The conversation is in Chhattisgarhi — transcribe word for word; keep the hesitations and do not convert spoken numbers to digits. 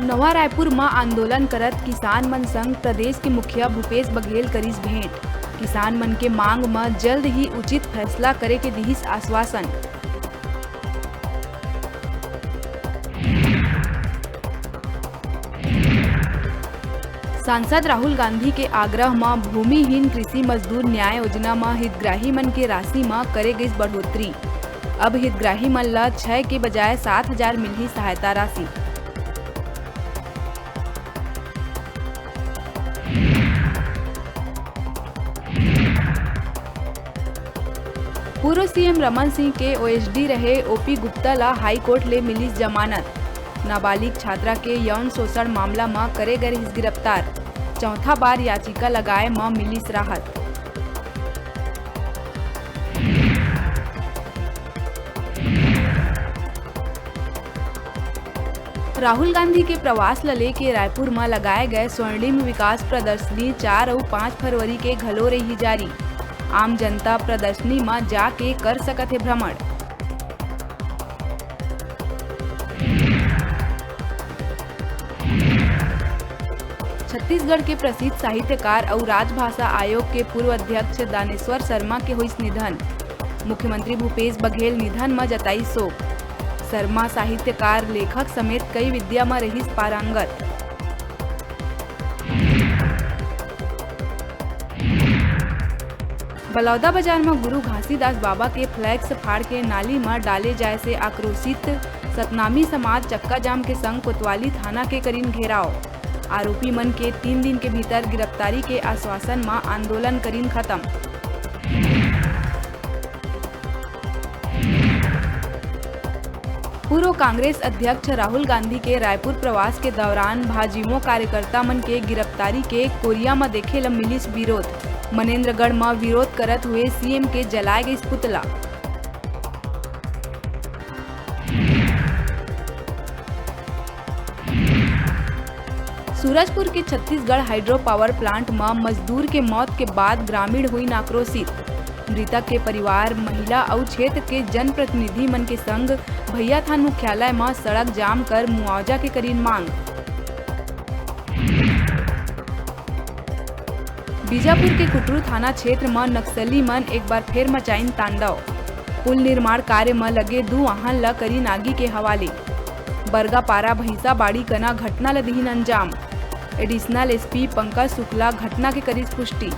नवा रायपुर म आंदोलन करत किसान मन संग प्रदेश के मुखिया भूपेश बघेल करिस भेंट। किसान मन के मांग म जल्द ही उचित फैसला करे के दिहिस आश्वासन। सांसद राहुल गांधी के आग्रह म भूमिहीन कृषि मजदूर न्याय योजना म हितग्राही मन के राशि म करे गइस बढ़ोतरी। अब हितग्राही मन ल छह के बजाय सात हजार मिलही सहायता राशि। पूर्व सीएम रमन सिंह के ओएसडी रहे ओपी गुप्ता ला हाई कोर्ट ले मिलिस जमानत। नाबालिग छात्रा के यौन शोषण मामला म करे गए रिहिस गिरफ्तार। चौथा बार याचिका लगाए म मिलिस राहत। राहुल गांधी के प्रवास ल लेके रायपुर म लगाए गए स्वर्णिम विकास प्रदर्शनी चार अउ पाँच फरवरी के घलो रही जारी। आम जनता प्रदर्शनी म जाके कर सकत हे भ्रमण। छत्तीसगढ़ के प्रसिद्ध साहित्यकार अउ राजभाषा आयोग के पूर्व अध्यक्ष दानेश्वर शर्मा के होइस निधन। मुख्यमंत्री भूपेश बघेल निधन म जताई शोक। शर्मा साहित्यकार, लेखक समेत कई विद्या म रहिस पारंगत। बलौदाबाजार म गुरु घासीदास बाबा के फ्लैक्स फाड़ के नाली म डाले जाय से आक्रोशित सतनामी समाज चक्काजाम के संग कोतवाली थाना के करीन घेराव। आरोपी मन के तीन दिन के भीतर गिरफ्तारी के आश्वासन म आंदोलन करीन खत्म। पूर्व कांग्रेस अध्यक्ष राहुल गांधी के रायपुर प्रवास के दौरान भाजयुमो कार्यकर्ता मन के गिरफ्तारी के कोरिया म देखे ल मिलिस विरोध। मनेंद्रगढ़ म विरोध करत हुए सीएम के जलाए गइस पुतला। सूरजपुर के छत्तीसगढ़ हाइड्रो पावर प्लांट म मजदूर के मौत के बाद ग्रामीण होइन आक्रोशित। मृतक के परिवार, महिला अउ क्षेत्र के जनप्रतिनिधि मन के संग भैयाथान मुख्यालय म सड़क जाम कर मुआवजा के करीन मांग। बीजापुर के कुटरू थाना क्षेत्र म नक्सली मन एक बार फेर मचाइन तांडव। पुल निर्माण कार्य म लगे दू वाहन ल करीन आगी के हवाले। बरगापारा भैंसाबाड़ी कना घटना ल दिहिन अंजाम। एडिशनल एसपी पंकज शुक्ला घटना के करिस पुष्टि।